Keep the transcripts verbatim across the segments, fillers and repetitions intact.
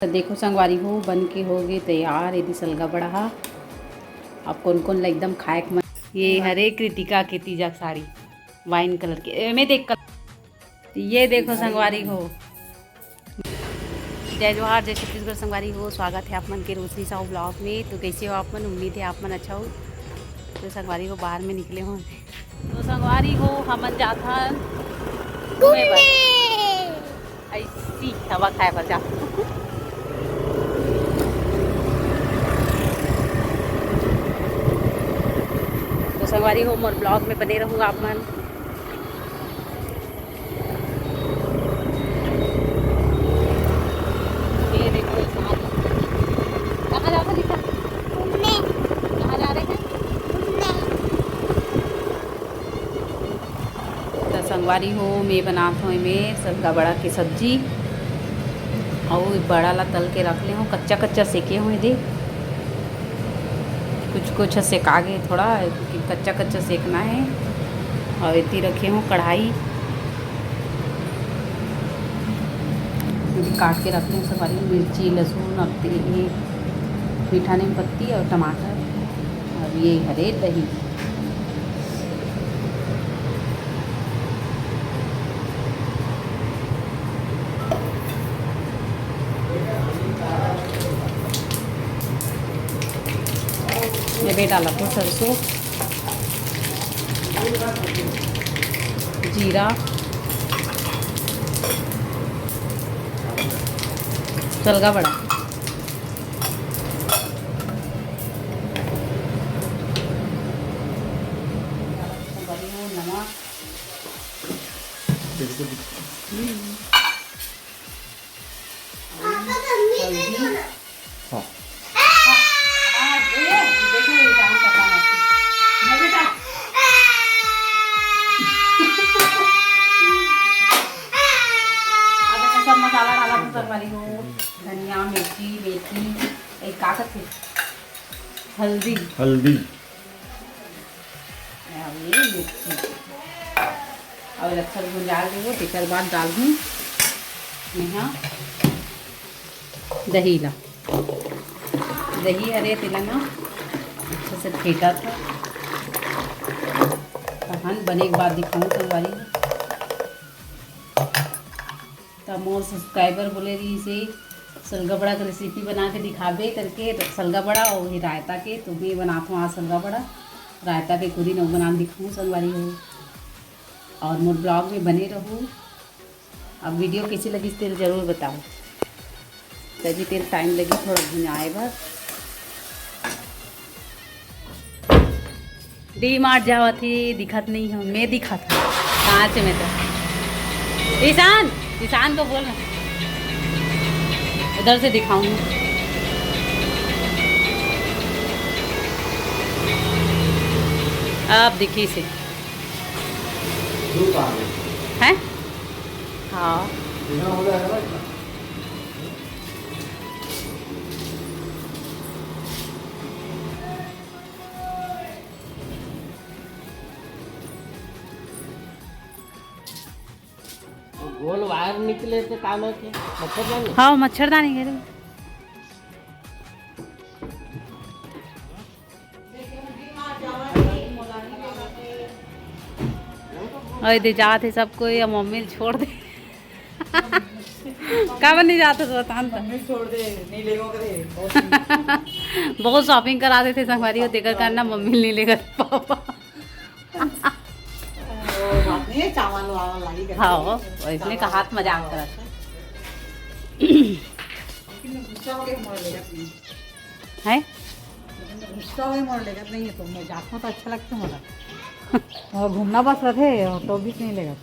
तो देखो संगवारी हो, बन के हो गे तैयार एदे सलगा बड़ा हा। अब कोन कोन ला एकदम खाए के मन। ये हरे कृतिका के तीजा के साड़ी, वाइन कलर के, एमे देख कलर। ये देखो संगवारी हो, जय जोहार, जय छत्तीसगढ़ संगवारी हो, स्वागत है आप मन के रोशनी साहू ब्लॉग में। तो कैसे हो आप मन? उम्मीद है आप मन अच्छा हो। तो संगवारी हो, बाहर में निकले हो, तो संगवारी हो, हमन जाथन घूमे बर। ऐसी हवा खाए बर जाथन। तो संगवारी हो, मोर ब्लॉग में बने रहू आप मन। ये देखो, कहाँ जा रहे हैं? घूमने। कहाँ जा रहे हैं? घूमने। त संगवारी हो, मैं बनात हूँ एमे सलगा बड़ा के सब्जी। अउ बड़ा ला तल के रख ले हूँ, कच्चा कच्चा सेके हूँ एदे। कुछ कुछ सेका गे थोड़ा, क्योंकि कच्चा कच्चा सेकना है। अउ एती रखे हूँ कढ़ाई, काट के रख ले हूँ संगवारी, मिर्ची, लहसुन, अब ते-, ये मीठा नीम पत्ती अउ टमाटर, अउ ये हरे दही। ये बेटा ला तो सरसों, जीरा, सलगा बड़ा। नमक। हाँ। हाँ, हाँ, ये देखो, ये जान का काम है। मैं बेटा। अब मैं सब मसाला डाला तो संगवारी हो, धनिया, मिर्ची, मेथी, एक का कथे? हल्दी। हल्दी। अब ये मिर्ची। अब अच्छा से भुंजा लेबो, तेकर बाद डालहूँ यहाँ दही ला। दही हरे तेला ना अच्छा से फेंटा था। तहन बने के बाद दिखाऊँ संगवारी। त मोर सब्सक्राइबर बोले रहिस हे, "सलगा बड़ा के रेसिपी बना के दिखाबे," करके, सलगा बड़ा अउ ये रायता के। तो मैं बनात हूँ आज सलगा बड़ा, रायता के कुरी नौ बना के दिखाऊँ संगवारी हो। अउ मोर ब्लॉग में बने रहू। अब वीडियो कैसे लगिस तेला जरूर बताओ। तभी तेला टाइम लगी थोड़ा भुंजाए बर। डी मार्ट जावत ही, दिखत नहीं हो, मैं दिखत हूँ कांच में तो। ईशान, ईशान को बोल ना, उधर से दिखाऊंगी। आप दिखी से। हैं? हाँ। गोल वायर निकले तो काम है के? मच्छरदानी? हाँ, मच्छरदानी के रे। अरे दे जात हे सब कोई, अब मम्मी ल छोड़ दे। काबर नहीं जात हे, बता न त। मम्मी छोड़ दे, नहीं लेगो करे, बहुत बहुत शॉपिंग करा देथे संगवारी हो, तेकर कारण ना मम्मी नहीं लेकर पापा। ओ, बात नहीं है, चावल वावल लागी करके। हाँ, वो इसने का हाथ मजाक करत हे। लेकिन गुस्सा हो गया, मोर लेगत नहीं। हैं? लेकिन गुस्सा हो गया, मोर लेगत नहीं है, तो मैं जात हूँ तो अच्छा लगता है मोला। और घूमना बस रहे, और तो भी नहीं लेगत।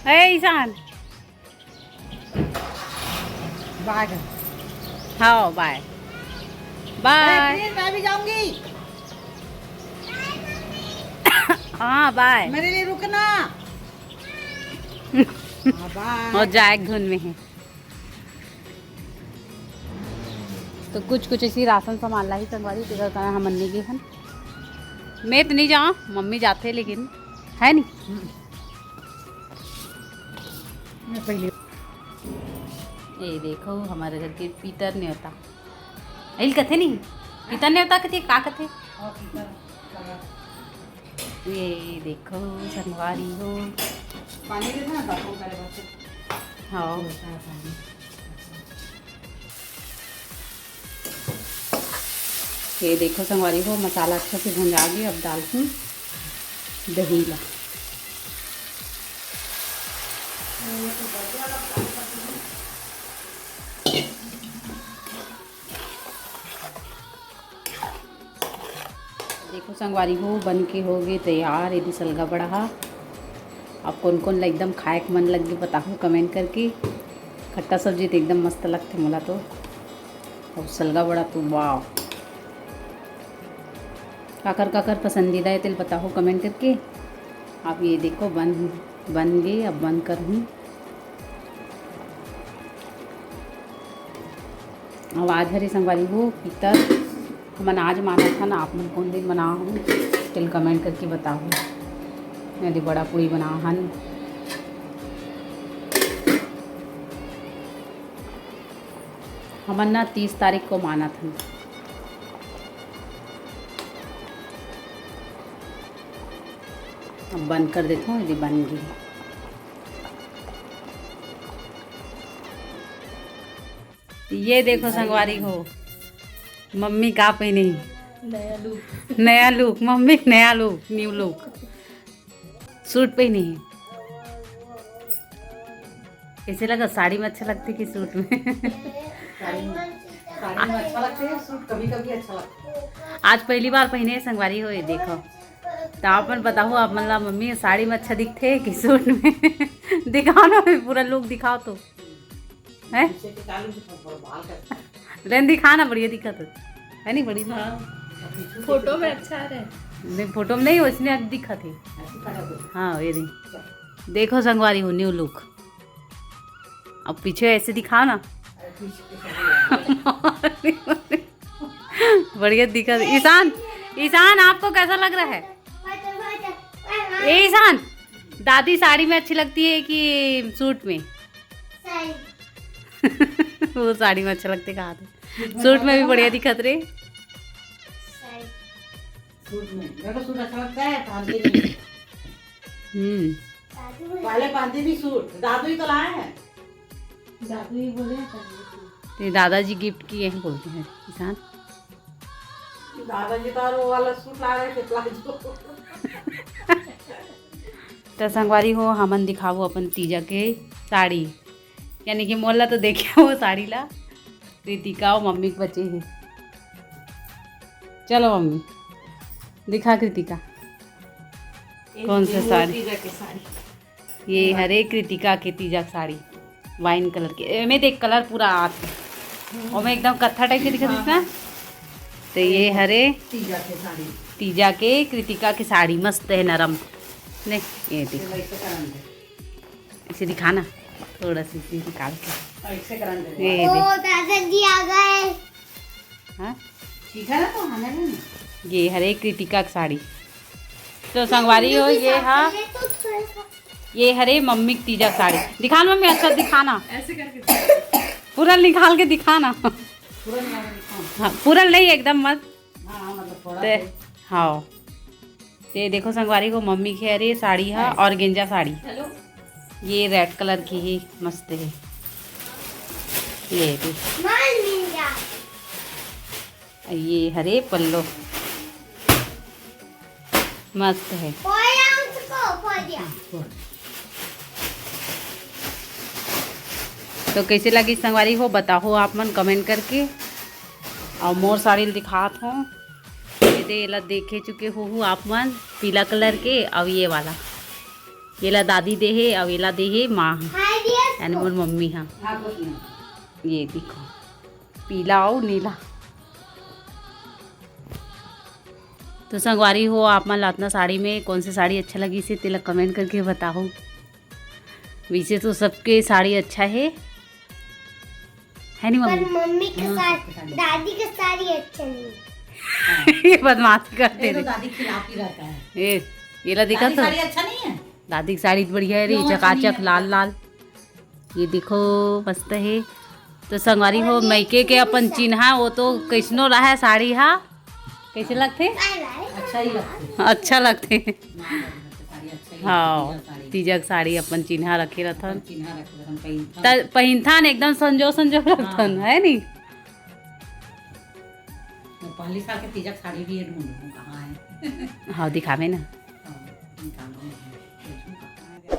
ए ईशान। बाय। हाँ, बाय। बाय। अरे, प्लीज, मैं भी जाऊंगी। हाँ, बाय। मेरे लिए रुकना। हाँ, बाय। और जाए धुन में है। तो कुछ कुछ ऐसी राशन सामान ला ही संगवारी, तेकर कारण हमन नहीं गे हन। मैं तो नहीं जाऊँ, मम्मी जाथे, लेकिन है नहीं। मैं पहले ये देखो, हमारे घर के पितर नेवता। एल कथे नहीं, पितर नेवता कथे, का कथे? ये देखो संगवारी हो। पानी दे ना, बाथरूम करे बच्चे। हाँ। ये देखो संगवारी हो, मसाला अच्छा से भुंजा गया। अब डालती दही ला। देखो संगवारी हो, बन के हो गए तैयार। ये सलगा बड़ा हा। अब कौन कौन ला एकदम खाए के मन लग गए, बताओ कमेंट करके। खट्टा सब्जी तो एकदम मस्त लगथे मोला तो। अब सलगा बड़ा तो वाह। काकर काकर पसंदीदा है तेल बताओ कमेंट करके। अब ये देखो बन बन गए, अब बंद कर हूँ। अब आज हरे संगवारी हो पितर, हमन आज मानत हन, आप मन कौन दिन मना हो, तेल कमेंट करके बताओ। यदि बड़ा पूड़ी बना हन, हमन ना तीस तारीख को मानत हन। अब बंद कर देता हूँ, यदि बन गई। ये देखो संगवारी हो, मम्मी का पहने ही नया लुक, नया लुक, मम्मी नया लुक, न्यू लुक, सूट पहने ही। कैसे लगा, साड़ी में अच्छा लगती कि सूट में? साड़ी में, साड़ी में अच्छा लगता है, सूट कभी कभी अच्छा लगता है। आज पहली बार पहने है संगवारी हो, ये देखो। तो आप मन बताओ, आप मन ला मम्मी साड़ी में अच्छा दिखथे कि सूट में? दिखाओ ना, पूरा लुक दिखाओ तो। हैं? पीछे के चालू से थोड़ा बाल का लेन दिखा ना, बढ़िया दिखत है, है नहीं बढ़िया? हाँ। फोटो में अच्छा आ रहा है। नहीं, फोटो में नहीं, उसने अब दिखत है। ऐसी खड़ा कर। हाँ, ये रही। देखो संगवारी हो, न्यू लुक। अब पीछे ऐसे दिखाओ ना। अरे पीछे के साइड। बढ़िया दिखत। ईशान, ईशान, आपको कैसा लग रहा है? ए ईशान, दादी साड़ी में अच्छी लगती है कि सूट में? साड़ी। वो साड़ी में अच्छा लगते कहा थे। सूट में भी बढ़िया दिखत रे। साड़ी। सूट में, मेरे को सूट अच्छा लगता है, पहनती नहीं। हम्म। दादू है। पहले पहनती थी सूट, दादू ही तो लाए हैं। दादू ही बोले हैं पहनने के लिए। ये दादाजी गिफ्ट किए हैं बोलते हैं किसान। दादाजी तो और वो वाला सूट ला रहे थे, प्लाजो। तो संगवारी हो, हमन दिखाबो अपन तीजा के साड़ी, यानी कि मोला तो देखे वो साड़ी ला, कृतिका और मम्मी के बचे है। चलो मम्मी, दिखा कृतिका, कौन सा साड़ी? तीजा के साड़ी। ये हरे कृतिका के तीजा के साड़ी, वाइन कलर के। एमे देख, कलर पूरा आत है। ओमे एकदम कत्था टाइप के दिखत है ना। तो ये हरे तीजा के साड़ी। तीजा के कृतिका के साड़ी मस्त है, नरम। ने, ये देखो। ऐसे दिखाना, थोड़ा सा इसे निकाल के। और ऐसे करना है। ये ओ, देख। दादाजी आ गए। हाँ? ठीक है ना, तो आने दो ना। ये हरे कृतिका के साड़ी। तो संगवारी हो, ये हा, ये हरे मम्मी के तीजा के साड़ी। दिखा ना मम्मी, अच्छा दिखाना। ऐसे करके। पूरा निकाल के दिखाना। पूरा निकाल के दिखाओ। हाँ, पूरा नहीं, एकदम मत। हाँ, हाँ, मतलब थोड़ा ते, सा। हाँ। ते देखो संगवारी हो, मम्मी के हरे साड़ी हा, ऑर्गेंजा साड़ी। हेलो। ये रेड कलर की ही मस्त है। ये भी। ये हरे पल्लो मस्त है। तो कैसे लगी संगवारी हो, बताओ आप मन कमेंट करके। और मोर साड़ी ल दिखात हो, ये दे, एला देखे चुके हो आप मन, पीला कलर के। और ये वाला, एला दादी दे हे, और एला दे हे माँ, हाय डियर। यानी मोर मम्मी हा। हाँ, कुछ नहीं। ये देखो, पीला और नीला। तो संगवारी हो, आप मन ला अतना साड़ी में कौन सी साड़ी अच्छा लगी से, तेला कमेंट करके बताओ। वैसे तो सबके साड़ी अच्छा है, है नहीं पर मम्मी? मम्मी के हाँ, साथ सबके साड़ी। दादी के साड़ी अच्छा नहीं है। हाँ। ये बदमाशी करते ये तो रे। दादी खिलाफ ही रहता है। ए, ये ला दिखा दादी तो। साड़ी अच्छा नहीं है? दादी की साड़ी तो बढ़िया है रे, क्यों अच्छा नहीं चकाचक है? लाल लाल। ये देखो, मस्त है। तो संगवारी हो, मइके के अपन चिन्हा, वो तो कइसनो रहय साड़ी हा, कइसे लगथे? अच्छा ही लगता है। अच्छा लगथे। साड़ी अच्छा ही हाँ, लगता है, साड़ी। तीजक साड़ी अपन चिन्हा रखे रथन। चिन्हा रखे रथन, पहिनथन। त पहिनथन, एकदम संजो संजो रखथन, है नी? पहली साल के तीजक साड़ी भी ये ढूंढ लूँ कहाँ है। हाँ, दिखावे ना। हाँ, निकालो, देखो कहाँ है।